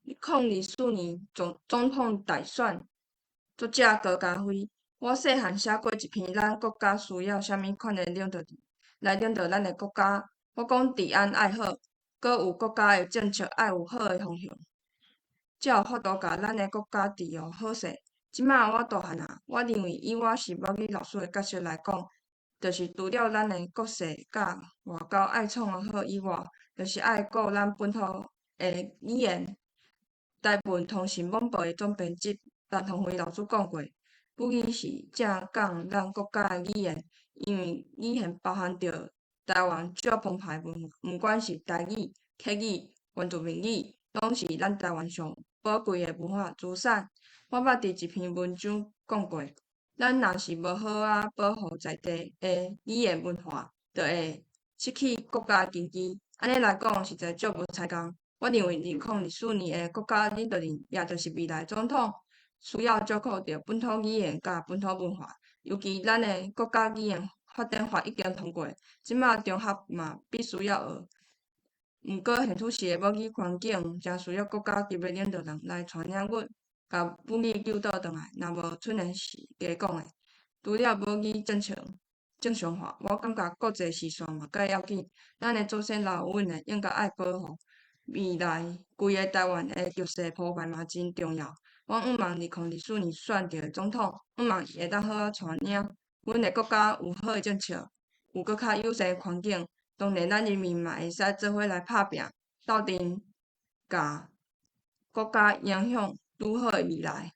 2024年總統大選，作者高嘉輝。我細漢寫過一篇咱國家需要啥物款的領導人來領導咱的國家。我講治安愛好，閣有國家的政策愛有好的方向，才有法度共咱的國家治予好勢。這馬我大漢啊，我認為以我是母語老師的角色來講，就是除了咱的國際佮外交愛創予好以外，就是愛顧咱本土的語言。台文通訊網報的總編輯陳鴻輝老師講過，母語是正港咱國家的語言，因為語言包含著台灣足澎湃的文化，毋管是台語、客語、原住民語，攏是咱台灣上寶貴的文化資產。我捌佇一篇文章講過，咱若是無好好保護在地的語言文化，就會失去國家的根基。按呢來講，實在足無彩工。我認為2024年的國家領導人，也就是未來總統，需要照顧著本土語言佮本土文化。尤其咱的國家語言發展法已經通過，這馬中學嘛必須要學。毋過現此時的母語環境，誠需要國家級的領導人來帶領阮，共母語救倒轉來。若無出現是假講的。除了母語正常正常化，我感覺國際視線嘛較要緊。咱的祖先留予阮的，應該愛保護。未來規个台灣的局勢鋪排嘛真重要。我向望2024年選著的總統，向望伊會當好好帶領阮的國家有好的政策，有閣較友善的環境。當然，咱人民嘛會使做伙來拍拚，鬥陣，共國家迎向愈好的未來。